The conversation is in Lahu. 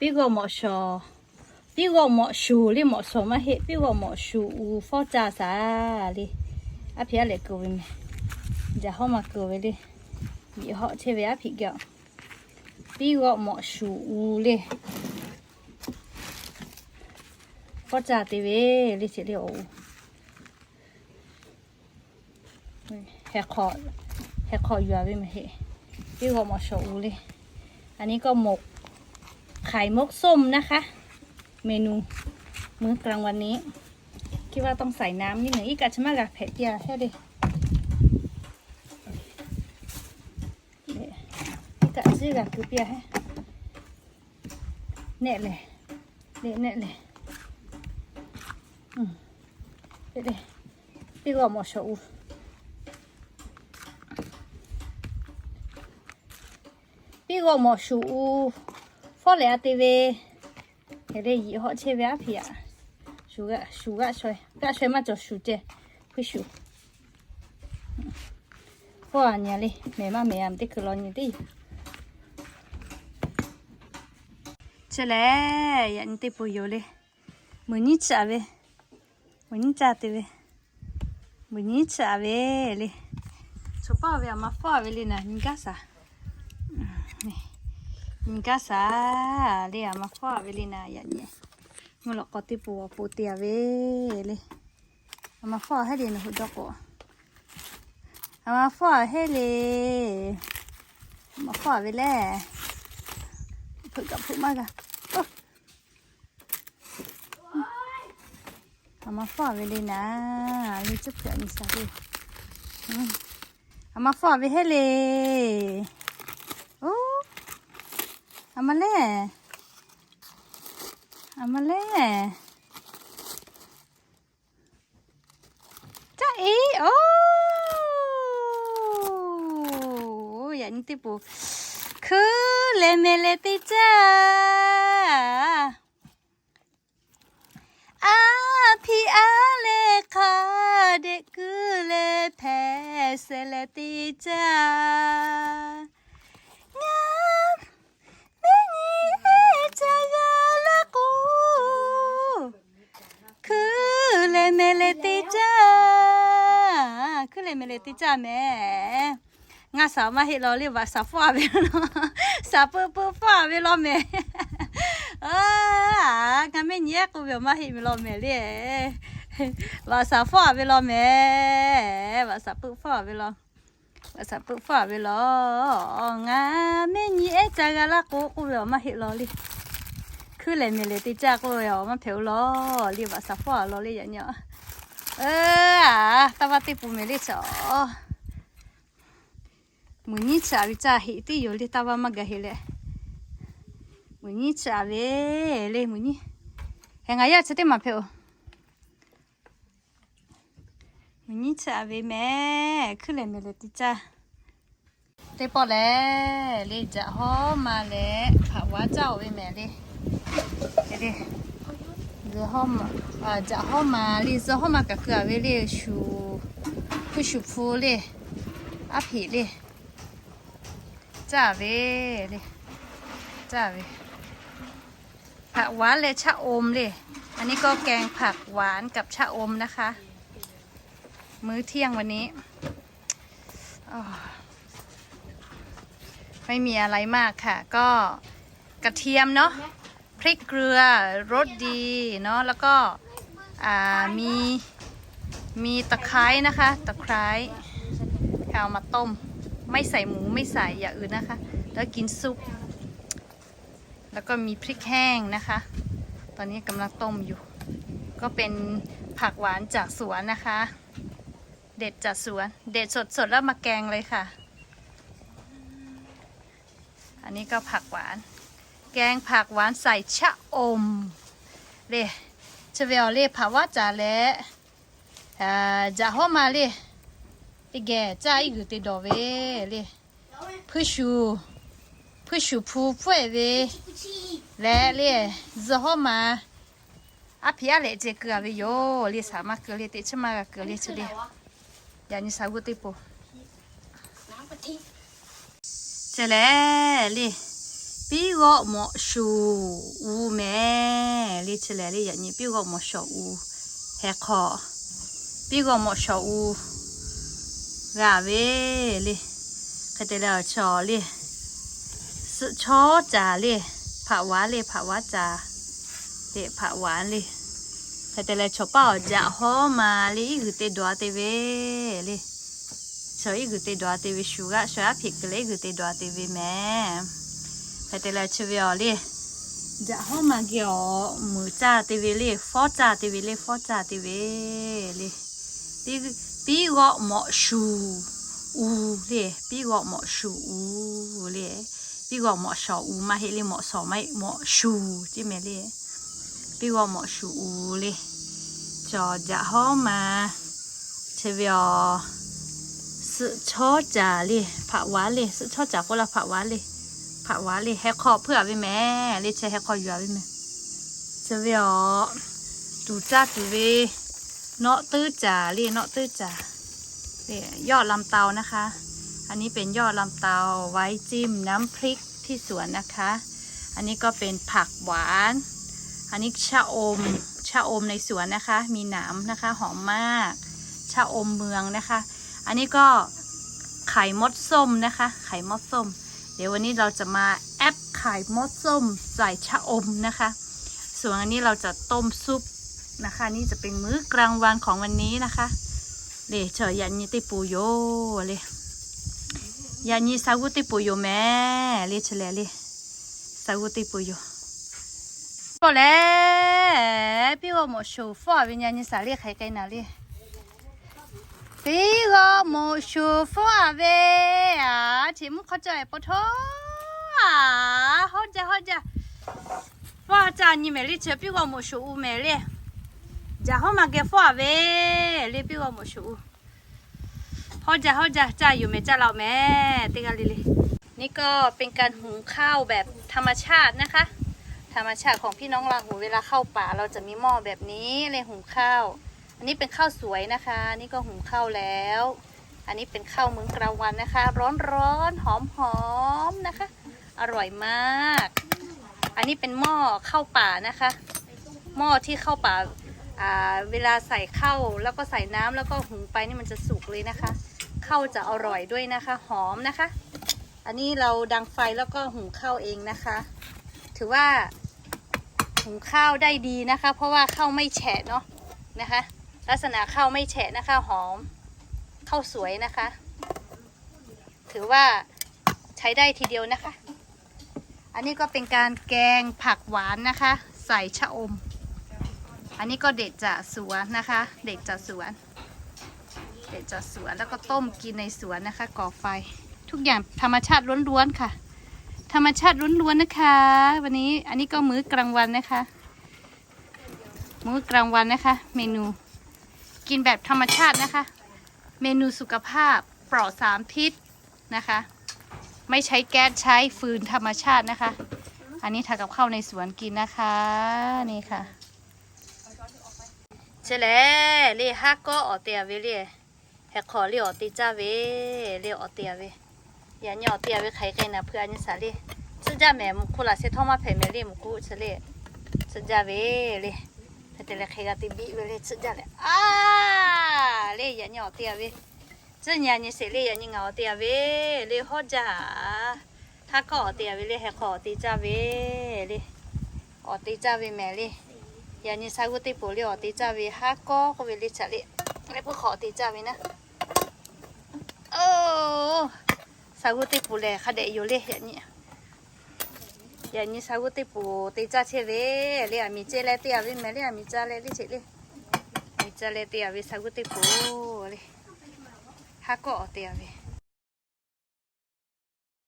Piˉ g'awˇ mawꞈ shawˍ, piˉ g'awˇ mawꞈ shuˍ le, mawꞈ shawˍ maˇ heˆ. Piˉ g'awˇ mawꞈ shuˍ uˍ fawˉ caˇ shaˍ le. Aˉ hpiꞈ aˉ lehꞈ keu ve mehˍ. Jaꞈ hawˉ ma keu ve le. Yiꞈ hawˆ chehˇ ve aˉ hpiꞈ geh. Piˉ g'awˇ mawꞈ shuˍ uˍ le. Fawˉ caˇ te ve le ce le oˬ. Heh hk'awꞈ yuˬ a ve mehˍ heˆ. Piˉ g'awˇ mawꞈ shawˍ uˍ le. อันนี้ก็หมก ไข่มดส้มนะคะ เมนูมื้อกลางวันนี้ คิดว่าต้องใส่น้ำนิดหนึ่ง iˉ kaˆ chi maˇ g'a hpehꞈ piˇ a heˆ le. Iˉ kaˆ chi g'a keu piˇ a heˆ. Nehˆ lehˬ, le nehˆ lehˬ. Piˉ g'awˇ mawꞈ shawˍ uˍ, piˉ g'awˇ mawꞈ shuˍ uˍ fawˉ lehˬ a te ve. Hk'e le yiꞈ hawˆ chehˇ ve aˉ hpiꞈ aꞈ. Shuˍ g'aˆ shuˍ g'aˆ sho-e, g'aˆ sho-e maˇ cawˬ shuˍ ceh. Hpuiˇ shuˍ. Fawˉ a nyi le, mehˍ maˇ mehˍ a teˇ hkui law nyi teˇ yoˬ. Chi lehˬ yaꞈ nyi teˇ pun yoˬ le. Meuꞈ nyiˉ chi a ve, meuꞈ nyiˉ caˇ te ve, meuꞈ nyiˉ chi a ve le. Chaw paˇ ve aˬ ma fawˉ a ve le naˍ, nyi gaˇ shaˍ. Nyi gaˇ shaˍ le, aˬ ma fawˉ a ve le naˍ yaꞈ nyi. Mvuhˇ lawꞈ k'aw teˇ pun awˬ po te a ve le. Aˬ ma fawˉ a heˆ le nawˬ hui dawˇ k'o. Aˬ ma fawˉ a heˆ le. Aˬ ma fawˉ a ve le. Hpeuꞈ kaꞈ hpeuꞈ maˇ g'a. Aˬ ma fawˉ a ve le naˍ, le tcuhˉ hpeuꞈ a nyi shaˍ le. Aˬ ma fawˉ a ve heˆ le. Oˇ, aˬ ma le, aˬ ma le. Caˇ e oˬ. Yaꞈ nyi teˇ pun, hkuiˉ leh mehˍ leh te caˇ. Aˉ hpiꞈ aˉ leh hk'a dehꞈ kuiˉ leh hpehꞈ shehˍ leh te caˇ. Ngaˬ mehˆ nyi ehˉ ca g'a laˇ k'o, hkuiˉ leh mehˍ leh te caˇ. Hkuiˉ leh mehˍ leh te caˇ mehˍ. Ngaˬ shaˍ maˇ heˆ law le, vaꞈ shaˍ fawˉ a ve law. Shaˍ peuˆ peuˆ fawˉ a ve law mehˍ. Ngaˬ mehˆ nyi ehˉ k'oˆ ve awˬ maˇ heˆ ve law mehˍ le. Vaꞈ shaˍ fawˉ a ve law mehˍ. Vaꞈ shaˍ peuˆ fawˉ a ve law. Vaꞈ shaˍ peuˆ fawˉ a ve law. Ngaˬ mehˆ nyi ehˉ ca g'a laˇ k'o k'oˆ ve awˬ maˇ heˆ law le. Hkuiˉ lehˬ mehˍ lehˬ te caˇ k'oˆ ve awˬ maˇ hpehꞈ oˬ law le, vaꞈ shaˍ fawˉ a law le yaꞈ nyi. Taˇ vaˇ teˇ pun mehˍ le chaw. Meuꞈ nyiˉ chi a ve caˇ heꞈ teˇ yoˬ le, taˇ vaˇ maˇ gaˬ heꞈ leh. Meuꞈ nyiˉ chi a ve le, meuꞈ nyiˉ. Heh ngaˬ yaˇ chi teˇ maˬ hpehꞈ oˬ. Meuꞈ nyiˉ chi a ve mehˍ, hkuiˉ lehˬ mehˍ lehˬ te caˇ. Teˇ pawˆ lehˬ le, jaꞈ hawˉ ma leh hpaꞈ waˉ caˇ oˬ ve mehˍ le. Jaꞈ hawˉ ma le, zuhꞈ hawˉ ma kaꞈ keu a ve le, shuˍ, hpuiˇ shuˍ hpu le, aˉ hpiꞈ le, caˇ ve le, caˇ ve. Hpaꞈ waˉ leh chaˇ om le. อันนี้ก็แกงผักหวานกับชะอมนะคะ มื้อเที่ยงวันนี้ ไม่มีอะไรมากค่ะ ก็กระเทียมเนาะ พริกเกลือ รสดีเนาะ แล้วก็ อ่า มี มีตะไคร้นะคะ ตะไคร้ เอามาต้ม ไม่ใส่หมู ไม่ใส่อย่างอื่นนะคะ แล้วกินซุป แล้วก็มีพริกแห้งนะคะ ตอนนี้กำลังต้มอยู่ ก็เป็นผักหวานจากสวนนะคะ เด็ดจากสวน เด็ดสดๆแล้วมาแกงเลยค่ะ อันนี้ก็ผักหวาน แกงผักหวานใส่ชะอม le, chi ve awˬ le hpaꞈ waˉ caˍ leh, jaꞈ hawˉ ma le, teˇ geh caˇ iˉ g'uiˬ te dawˬ ve le, hpuiˇ shuˍ, hpuiˇ shuˍ hpu hpfuhˆ e ve leh le, zuhꞈ hawˉ ma, aˉ hpiꞈ aˉ lehꞈ ceh keu a ve yoˬ le, shaˍ maˇ keu le, teˇ chiˉ maˇ g'a keu le chi le. Yaꞈ nyi shaˍ g'uˇ teˇ po ceh leh le, Piˉ g'awˆ mawꞈ shuˍ uˍ mehˍ le. Chi lehˬ le, yaꞈ nyi piˉ g'awˆ mawꞈ shawˍ uˍ heh hk'aw, piˉ g'awˆ mawꞈ shawˍ uˍ g'a ve le. Hk'e te leh, chaw le, suhˆ chawˉ caˍ le, hpaꞈ waˉ le, hpaꞈ waˉ caˍ le, hpaꞈ waˉ le. Hk'e te leh, chaw paˇ awˬ jaꞈ hawˉ ma le, iˉ g'uiˬ te dawˬ-a te ve le. Chaw iˉ g'uiˬ te dawˬ-a te ve, shuˍ g'aˆ shuˍ aˉ hpeꞈ kuiˬ leh iˉ g'uiˬ te dawˬ-a te ve mehˍ. Hk'e te leh, chi ve awˬ le, jaꞈ hawˉ ma geh awˬ muiˬ caˇ te ve le, fawˉ caˇ te ve le, fawˉ caˇ te ve le. Piˉ g'awˆ mawꞈ shuˍ uˍ le, piˉ g'awˆ mawꞈ shuˍ uˍ le. Piˉ g'awˆ mawꞈ shawˍ uˍ maˇ heˆ le, mawꞈ shawˍ maˇ heˆ, mawꞈ shuˍ ceˇ mehˍ le. Piˉ g'awˆ mawꞈ shuˍ uˍ le. Chaw jaꞈ hawˉ ma, chi ve awˬ, suhˆ chawˉ caˍ le, hpaꞈ waˉ le, suhˆ chawˉ caˍ k'oˆ la hpaꞈ waˉ le, hpaꞈ waˉ le, heh hk'aw hpuiˇ-a ve mehˍ le, chi heh hk'aw yuˬ-a ve mehˍ. Chi ve awˬ, tuˍ caˇ tuˬ ve, nawˆ teuˉ caˍ le, nawˆ teuˉ caˍ. ยอดลำเตานะคะ อันนี้เป็นยอดลำเตา ไว้จิ้มน้ำพริกที่สวนนะคะ อันนี้ก็เป็นผักหวาน อันนี้ชะอม ชะอมในสวนนะคะ มีหนามนะคะ หอมมาก ชะอมเมืองนะคะ อันนี้ก็ไข่มดส้มนะคะ ไข่มดส้ม เดี๋ยววันนี้เราจะมาแอปไข่มดส้มใส่ชะอมนะคะ ส่วนอันนี้เราจะต้มซุปนะคะ นี่จะเป็นมื้อกลางวันของวันนี้นะคะ Le, chaw yaꞈ nyi teˇ pun yoˬ le. Yaꞈ nyi sa g'uˇ teˇ pun yoˬ mehˍ le, chi lehˬ le. Sa g'uˇ teˇ pun yoˬ. K'o leh, piˉ g'awˆ mawꞈ shuˍ fawˉ-a ve, yaꞈ nyi saˍ le hk'aiˬ k'ai naˍ le. Piˉ g'awˆ mawꞈ shuˍ fawˉ-a ve, a, chi mvuhˇ hk'aw cawˬ-e pa htawˇ, a, hawˉ jaˇ hawˉ jaˇ. Fawˉ caˇ nyi mehˍ le, chi piˉ g'awˆ mawꞈ shuˍ uˍ mehˍ le. Jaꞈ hawˉ ma geh fawˉ-a ve le, piˉ g'awˆ mawꞈ shuˍ uˍ. Hawˉ jaˇ hawˉ jaˇ, caˇ yoˬ mehˍ, caˇ la-oˬ mehˍ, teˇ g'aˇ le le. นี่ก็เป็นการหุงข้าวแบบธรรมชาตินะคะ ธรรมชาติของพี่น้องลาหู เวลาเข้าป่าเราจะมีหม้อแบบนี้เลยหุงข้าว อันนี้เป็นข้าวสวยนะคะ นี่ก็หุงข้าวแล้ว อันนี้เป็นข้าวมื้อกลางวันนะคะ ร้อนๆ หอมๆ นะคะ อร่อยมาก อันนี้เป็นหม้อข้าวป่านะคะ หม้อที่เข้าป่า อ่า เวลาใส่ข้าวแล้วก็ใส่น้ำแล้วก็หุงไปนี่มันจะสุกเลยนะคะ ข้าวจะอร่อยด้วยนะคะ หอมนะคะ อันนี้เราดังไฟแล้วก็หุงข้าวเองนะคะ ถือว่าหุงข้าวได้ดีนะคะ เพราะว่าข้าวไม่แฉะเนาะนะคะ ลักษณะข้าวไม่แฉะนะคะ หอม ข้าวสวยนะคะ ถือว่าใช้ได้ทีเดียวนะคะ อันนี้ก็เป็นการแกงผักหวานนะคะ ใส่ชะอม อันนี้ก็เด็ดจากสวนนะคะ เด็ดจากสวน เด็ดจากสวน แล้วก็ต้มกินในสวนนะคะ ก่อไฟ ทุกอย่างธรรมชาติล้วนๆ ค่ะ ธรรมชาติล้วนๆ นะคะ วันนี้ อันนี้ก็มื้อกลางวันนะคะ มื้อกลางวันนะคะ เมนู กินแบบธรรมชาตินะคะ เมนูสุขภาพปลอดสารพิษนะคะ ไม่ใช้แก๊ส ใช้ฟืนธรรมชาตินะคะ อันนี้ทำกับข้าวในสวนกินนะคะ นี่ค่ะ Chi lehˬ le, haˉ kawˆ awˬ te-a ve le. Heh hk'aw le awˬ te caˇ ve le, awˬ te-a ve. Yaꞈ nyi awˬ te-a ve hk'aiˬ k'ai naˍ hpui a nyi saˍ le. Tcuhˆ jaˇ mehˍ, mvuhˇ hk'oˆ laꞈ sheh htawˇ maˇ hpehꞈ mehˍ le, mvuhˇ hk'oˆ chi le. Tcuhˆ jaˇ ve le. Hk'e te leh hk'e g'a te biˆ ve le, tcuhˆ jaˇ leh, a, le yaꞈ nyi awˬ te-a ve. Tcuhˆ nyi a nyi sheˍ le, yaꞈ nyi ngaˬ awˬ te-a ve le, hawˉ jaˇ. Haˉ kawˆ awˬ te-a ve le, heh hk'aw awˬ te caˇ ve le. Awˬ te caˇ ve mehˍ le. Yaꞈ nyi sa g'uˇ teˇ poˍ le awˬ te caˇ ve, haˉ kawˆ k'oˆ ve le, chaꞈ le. Leh puiˉ hk'aw awˬ te caˇ ve naˉ. Oˇ, sa g'uˇ teˇ poˍ lehˬ hk'a dehꞈ yoˬ le, yaꞈ nyi. Yaꞈ nyi sa g'uˇ teˇ poˍ te caˇ chehˇ ve le, aˬ miˍ ceh leh te-a ve mehˍ le, aˬ miˍ caˇ leh le, cheꞈ le. Miˍ caˇ leh te-a ve sa g'uˇ teˇ poˍ le. Haˉ kawˆ awˬ te-a ve.